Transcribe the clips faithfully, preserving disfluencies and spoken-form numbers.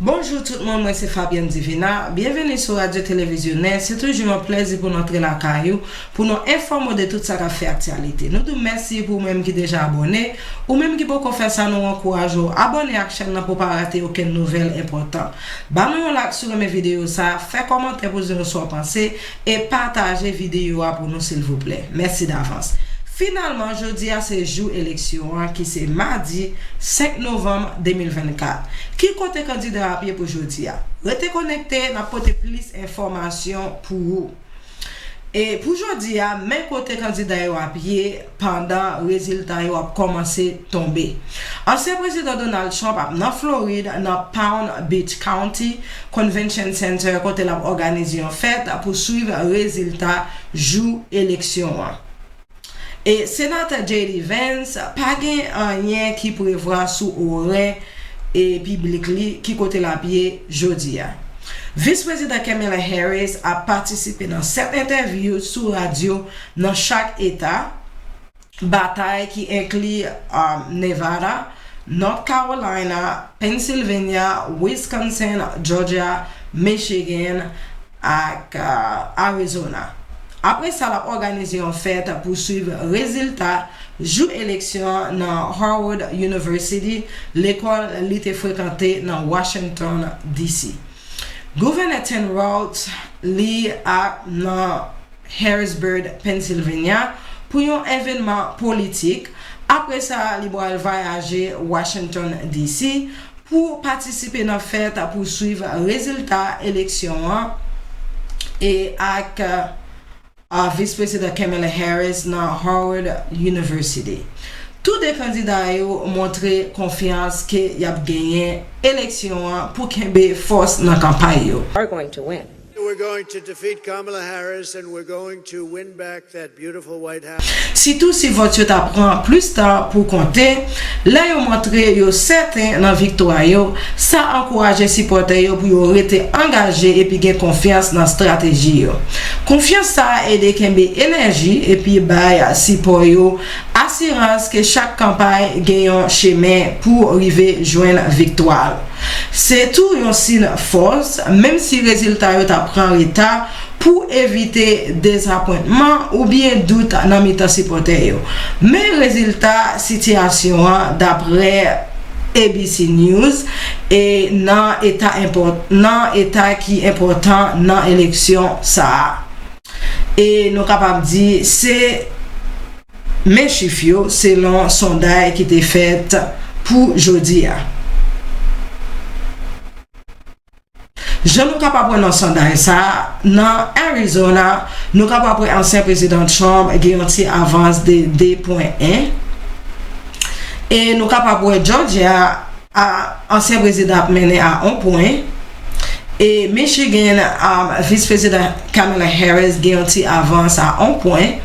Bonjou tout moun, mwen se Fabienne Divina. Byenveni sou Radyo Televizyonè. Se toujou yon plèzi pou n antre lakay ou, pou nou enfòme w de tout sa k ap fè aktyalite. Nou di w mèsi pou ou menm ki deja abòne. Ou menm ki poko fè sa, nou ankouraje w abòne ak chèn nan pou w pa rate okenn nouvèl enpòtan. Ban nou yon like si w renmen videyo sa, fè kòmantè pou di nou sa w panse, e pataje videyo a pou nou silvouplè. Mèsi davans. Finalman, jodi a se jou eleksyon an ki se madi senk novanm de mil vennkat. Ki kote kandida yo ap ye pou jodi a? Rete konekte, n ap pote plis enfòmasyon pou ou. E pou jodi a, men kote kandida yo ap ye pandan rezilta yo ap kòmanse tonbe. Ansyen prezidan Donald Trump ap nan Florid, nan Palm Beach County Convention Center, kote l ap òganize yon fèt pou swiv rezilta jou eleksyon an. E Senatè J D Vance pa gen anyen ki prevwa sou orè e piblik li ki kote l ap ye jodi a. Vis Prezidan Kamala Harris ap patisipe nan sèt entèvyou sou radyo nan chak eta batay ki enkli, um, Nevada, North Carolina, Pennsylvania, Wisconsin, Georgia, Michigan, ak, uh, Arizona. Apre sa, l ap òganize yon fèt pou swiv rezilta jou eleksyon nan Howard University, lekòl li te frekante nan Washington, D C. Gouvènè Tim Walz, li ap nan Harrisburg, Pennsylvania, pou yon evènman politik. Apre sa, li pral vwayaje Washington, D C, pou patisipe nan fèt pou swiv rezilta eleksyon an e ak, uh, Vis Prezidan Kamala Harris nan Howard University. Tou de kandida yo montre konfyans ke y ap genyen eleksyon an pou kenbe fòs nan kanpay yo. Are going to win. We're going to defeat Kamala Harris and we're going to win back that beautiful White House. Sitou si vòt yo ta pran plis tan pou konte, lè yo montre yo sèten nan viktwa yo, sa ankouraje sipòtè yo pou yo rete angaje epi gen konfyans nan estrateji yo. Konfyans sa a ede kenbe enèji epi bay sipò yo asirans ke chak kanpay gen yon chemen pou rive jwenn viktwa l. Se tou yon siy fòs, menm si rezilta yo ta pran reta, pou evite dezapwentman oubyen dout nan mitan sipòtè yo. Men rezilta sitiyasyon an dapre A B C News e nan eta enpòt-, nan eta ki enpòtan nan eleksyon sa a. E nou kapab di se men chif yo selon sonday ki te fèt pou jodi a. Jan nou kapab wè nan sonday sa a, nan Arizona, nou kapab wè ansyen prezidan Trump gen yon ti avans de de pwen en. E nou kapab wè Georgia, a, ansyen prezidan ap mennen a yon pwen. E Michigan, um, vis prezidan Kamala Harris gen yon ti avans a yon pwen.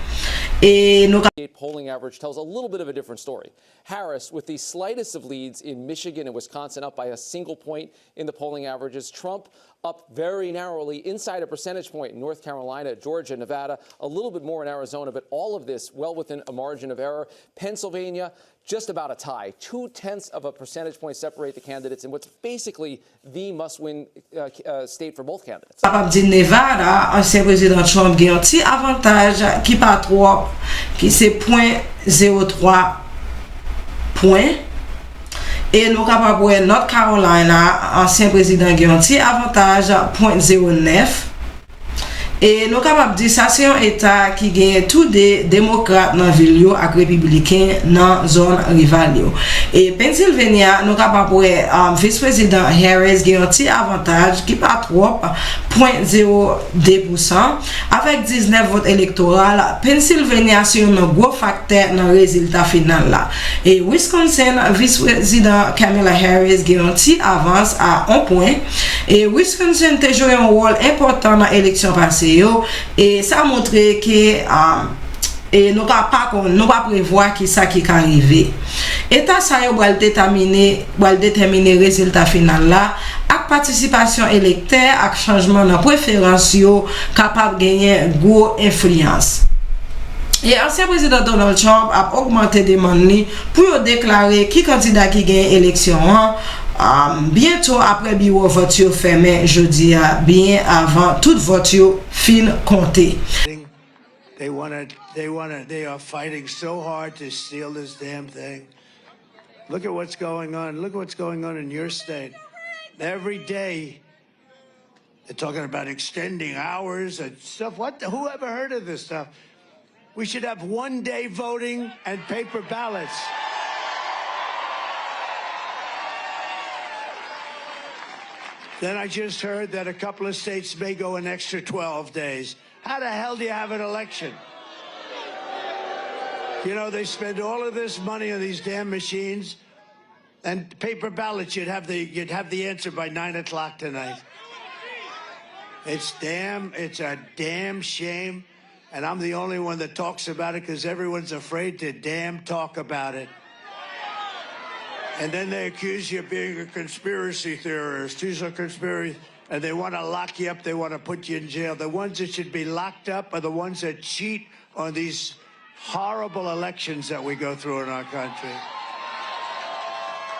E nou ka- Polling average tells a little bit of a different story. Harris with the slightest of leads in Michigan and Wisconsin, up by a single point in the polling averages. Trump up very narrowly, inside a percentage point in North Carolina, Georgia, Nevada, a little bit more in Arizona, but all of this well within a margin of error. Pennsylvania, just about a tie. Two tenths of a percentage point separate the candidates in what's basically the must win, uh, uh, state for both candidates. Kapab di Nevada, ansyen prezidan Trump gen yon ti avantaj ki pa twòp, ki se pwen zewo twa pwen. E nou kapab wè North Carolina, ansyen prezidan gen yon ti avantaj pwen zewo nèf. E nou kapab di sa se yon eta ki gen tou de demokrat nan vil yo ak repibliken nan zòn rival yo. E Pennsylvania, nou kapab wè, um, vis prezidan Harris gen yon ti avantaj ki pa twòp, pwen zewo de pousan. Avèk diznèf vòt elektoral, Pennsylvania se youn nan gwo faktè nan rezilta final la. E Wisconsin, vis prezidan Kamala Harris gen yon ti avans a yon pwen. E Wisconsin te jwe yon wòl enpòtan nan eleksyon pase yo. E sa montre ke, um, e nou ka pa konn, nou pa prevwa ki sa ki ka rive. Eta sa yo pral detèmine, pral detèmine rezilta final la, ak patisipasyon elektè ak chanjman nan preferans yo kapab genyen gwo enfliyans. E ansyen prezidan Donald Trump ap ogmante demann li pou yo deklare ki kandida ki genyen eleksyon an Um, byento apre biwo vòt yo fèmen jodi a, byen avan tout vòt yo fin konte. They want to, they want to, they are fighting so hard to steal this damn thing. Look at what's going on. Look at what's going on in your state. Every day, they're talking about extending hours and stuff. What the, who ever heard of this stuff? We should have one day voting and paper ballots. Then I just heard that a couple of states may go an extra twelve days. How the hell do you have an election? You know, they spend all of this money on these damn machines and paper ballots. You'd have the, you'd have the answer by nine o'clock tonight. It's damn, it's a damn shame. And I'm the only one that talks about it because everyone's afraid to damn talk about it. And then they accuse you of being a conspiracy theorist. He's a conspiracy. And they want to lock you up. They want to put you in jail. The ones that should be locked up are the ones that cheat on these horrible elections that we go through in our country.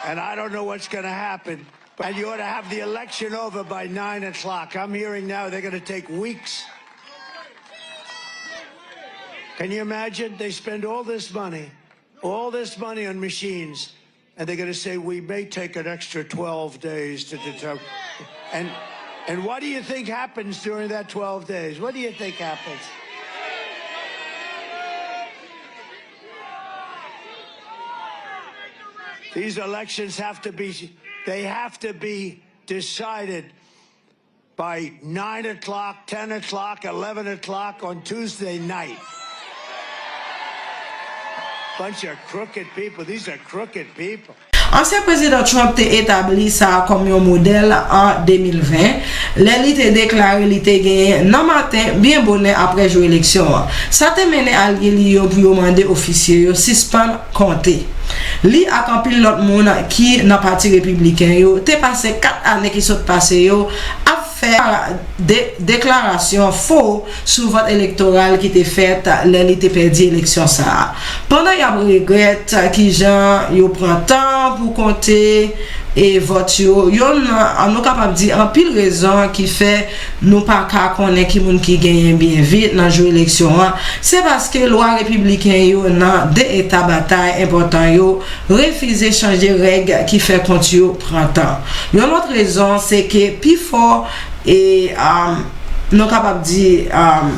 And I don't know what's going to happen. And you ought to have the election over by nine o'clock. I'm hearing now they're going to take weeks. Can you imagine? They spend all this money, all this money on machines, and they're going to say, "We may take an extra twelve days to determine." And, and what do you think happens during that twelve days? What do you think happens? These elections have to be, they have to be decided by nine o'clock, ten o'clock, eleven o'clock on Tuesday night. Bunch of crooked people. These are crooked people. Ansyen Prezidan Trump te etabli sa a kòm yon modèl an de mil ven, lè li te deklare li te genyen nan maten byen bonè apre jou eleksyon an. Sa te mennen alye li yo pou yo mande ofisye yo sispann konte. Li ak anpil lòt moun ki nan Pati Repibliken yo te pase kat ane ki sot pase yo ap fè de, deklarasyon fo sou vòt elektoral ki te fèt lè li te pèdi eleksyon sa a. Pandan y ap regrèt kijan yo pran tan pou konte e vòt yo, youn, an, nou kapab di anpil rezon ki fè nou pa ka konnen ki moun ki genyen byen vit nan jou eleksyon an, se paske lwa repibliken yo nan de eta batay enpòtan yo refize chanje règ ki fè kont yo pran tan. Yon lòt rezon, se ke pifò, e, um, nou kapab di, um,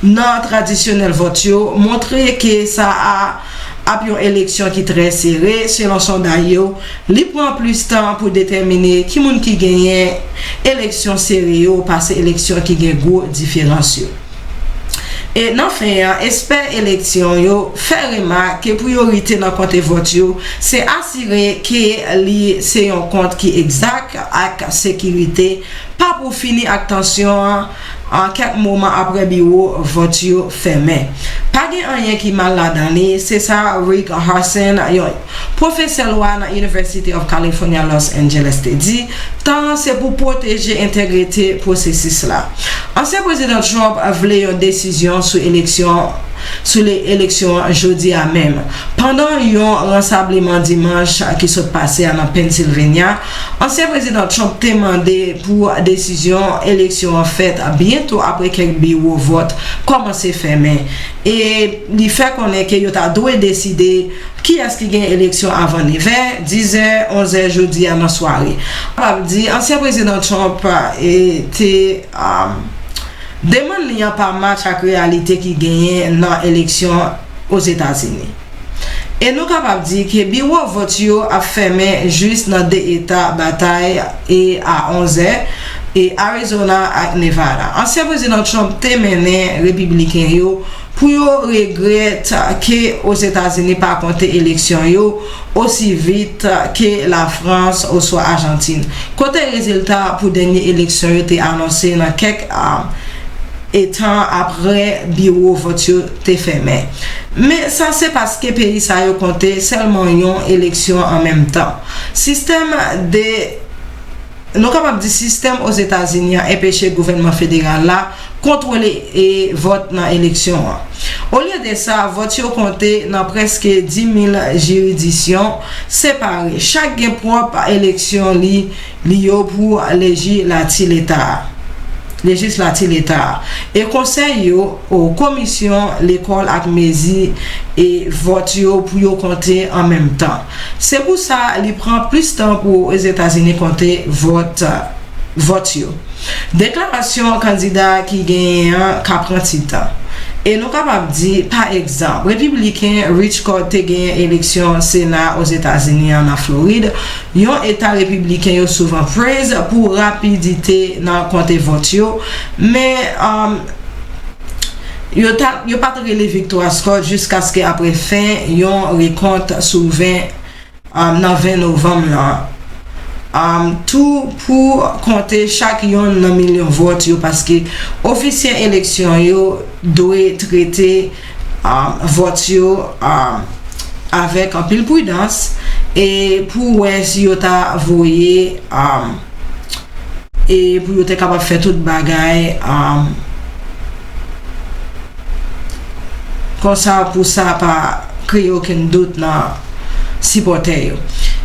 nan tradisyonèl vòt yo, montre ke sa a ap yon eleksyon ki trè sere, selon sonday yo, li pran plis tan pou detèmine ki moun ki genyen eleksyon sere yo pase eleksyon ki gen gwo diferans yo. E nan fen an, ekspè eleksyon yo fè remak ke priyorite nan konte vòt yo se asire ke li se yon kont ki egzak ak sekirite, pa pou fini ak tansyon an, an kèk moman apre biwo vòt yo fèmen. Pa gen anyen ki mal ladan li, se sa Rick Hasen, yon pwofesè lwa nan University of California, Los Angeles, te di, tan an se pou pwoteje entegrite pwosesis la. Ansyen Prezidan Trump vle yon desizyon sou eleksyon, sou le, eleksyon an jodi a menm. Pandan yon rasanbleman dimanch ki sot pase a nan Pennsylvania, ansyen Prezidan Trump te mande pou desizyon eleksyon an fèt byento apre kèk biwo vòt kòmanse fèmen. E li fè konnen ke yo ta dwe deside kiyès ki gen eleksyon avan nevè, dizè, onzè jodi a nan sware. Kapab di, ansyen Prezidan Trump, e, te, um, demann li an pa match ak reyalite ki genyen nan eleksyon Ozetazini. E nou kapab di ke biwo vòt yo ap fèmen jis nan de eta batay e a onzè, e Arizona ak Nevada. Ansyen Prezidan Trump te mennen Repibliken yo pou yo regrèt ke Ozetazini pa konte eleksyon yo osi vit ke Lafrans oswa Ajantin, kote rezilta pou dènye eleksyon yo te anonse nan kèk, a, eta apre biwo vòt yo te fèmen. Men sa se paske peyi sa yo konte sèlman yon eleksyon an menm tan. Sistèm de Nou kapab di sistèm Ozetazini an enpeche gouvènman federal la kontwole, e, vòt nan eleksyon an. Olye de sa, vòt yo konte nan prèske dis mil jiridisyon separe. Chak gen pwòp eleksyon li, li yo pou lejilati leta a. Lejislati leta a. E konsèy yo, o komisyon, lekòl ak mezi e vòt yo pou yo konte an menm tan. Se pou sa li pran plis tan pou Ozetazini konte vòt, vòt yo. Deklarasyon kandida ki genyen an ka pran ti tan. E nou kapab di, pa egzanp, Repibliken Rich Cod te genyen eleksyon Sena Ozetazini an nan Florid, yon eta Repibliken yo souvan praise pou rapidite nan konte vòt yo, men, um, yo ta, yo pa t rele viktwa Scott jiskaske apre fen yon rekont sou ven, um, nan ven novanm nan. Um, tou pou konte chak yonn nan milyon vòt yo, paske ofisye eleksyon yo dwe trete, um, vòt yo, um, avèk anpil pridans e pou wè si yo ta voye, um, e pou yo te kapab fè tout bagay, um, konsa pou sa pa kreye okenn dout nan sipòtè yo.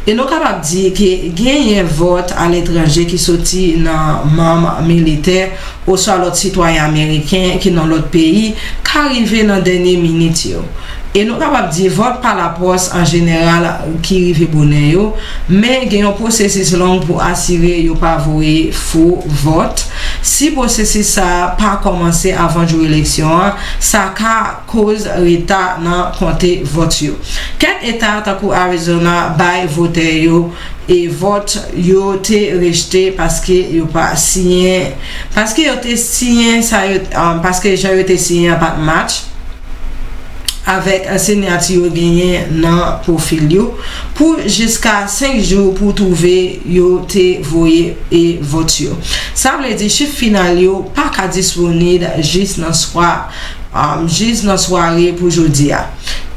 E nou kapab di ke genyen vòt aletranje ki soti nan manm militè oswa lòt sitwayen ameriken ki nan lòt peyi ka rive nan dènye minit yo. E nou kapab di vòt pa lapòs an jeneral ki rive bonè yo, men gen yon pwosesis long pou asire yo pa voye fo vòt. Si pwosesis sa a pa kòmanse avan jou eleksyon an, sa ka koz reta nan konte vòt yo. Kèk eta, tankou Arizona, bay votè yo e vòt yo te rejte paske yo pa siyen, paske yo te siyen sa yo, um, paske jan yo te siyen an pa t match avèk siyati yo genyen nan pwofil yo pou jiska senk jou pou twouve yo te voye e vòt yo. Sa vle di chif final yo pa ka disponib jis nan swa, um, jis nan sware pou jodi a.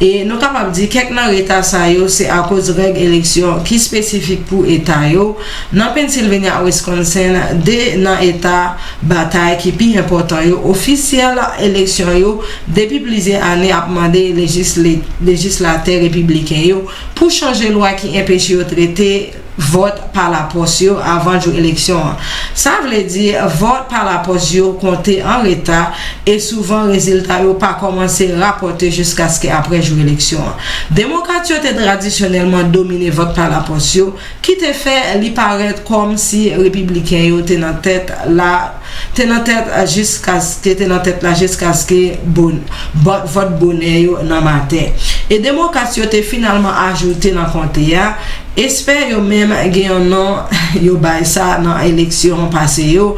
E nou kapab di kèk nan reta sa yo se akoz règ eleksyon ki espesifik pou eta yo. Nan Pennsylvania ak Wisconsin, de nan eta batay ki pi enpòtan yo, ofisyèl eleksyon yo depi plizyè ane ap mande lejis-, lejislatè repibliken yo pou chanje lwa ki enpeche yo trete vòt pa lapòs yo avan jou eleksyon an. Sa vle di, vòt pa lapòs yo konte an reta e souvan rezilta yo pa kòmanse rapòte jiskaske apre jou eleksyon an. Demokrat yo te tradisyonèlman domine vòt pa lapòs yo, ki te fè li parèt kòmsi repibliken yo te nan tèt la, te nan tèt jiskaske, te nan tèt la jiskaske bon, vòt, vòt bonè yo nan maten. E demokrat yo te finalman ajoute nan konte a, espè yo menm gen yon non yo bay sa nan eleksyon pase yo,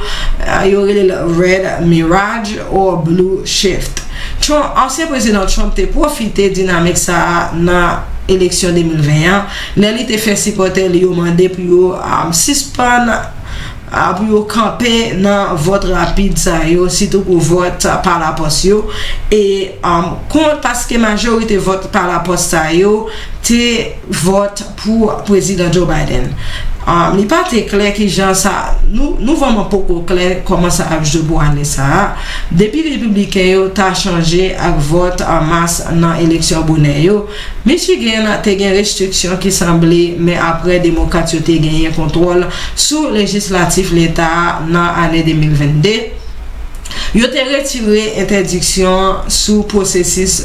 yo rele l Red Mirage or Blue Shift. Trump, ansyen prezidan Trump te pwofite dinamik sa a nan eleksyon de mil ven an, lè li te fè sipòtè li yo mande pou yo, um, sispann, uh, pou yo kanpe nan vòt rapid sa yo, sitou pou vòt pa lapòs yo. E, um, kont, paske majorite vòt pa lapòs sa yo te vòt pou prezidan Joe Biden. Um, li pa te klè ki jan sa, nou, nou vrèman poko klè kòman sa ap jwe pou ane sa a. Depi repibliken yo ta chanje ak vòt an mas nan eleksyon bonè yo, Michigan te gen restriksyon ki sanble, men apre demokrat yo te genyen kontwòl sou lejislatif leta a nan ane de mil vennde, yo te retire entèdiksyon sou pwosesis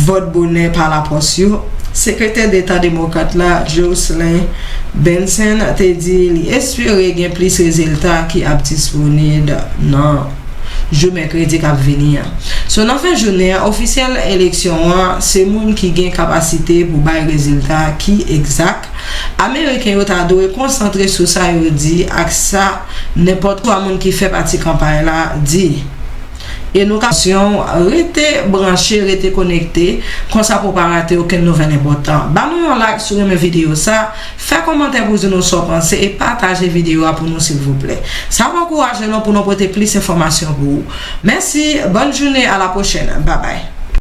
vòt bonè pa lapòs yo. Sekretè Deta demokrat la, Jocelyn Benson, te di li espere gen plis rezilta ki ap disponib nan jou mèkredi k ap vini an. So, nan fen jounen an, ofisyèl eleksyon an, se moun ki gen kapasite pou bay rezilta ki egzak. Ameriken yo ta dwe konsantre sou sa yo di ak sa nenpòt twa moun ki fè pati kanpay la di. E nou ka, rete branche, rete konekte, konsa pou w pa rate okenn nouvèl enpòtan. Ban nou yon like si w renmen videyo sa, fè kòmantè pou di nou sa w panse e pataje videyo a pou nou silvouplè. Sa va ankouraje nou pou nou pote plis enfòmasyon pou ou. Mèsi, bòn jounen, a la pwochèn, babay.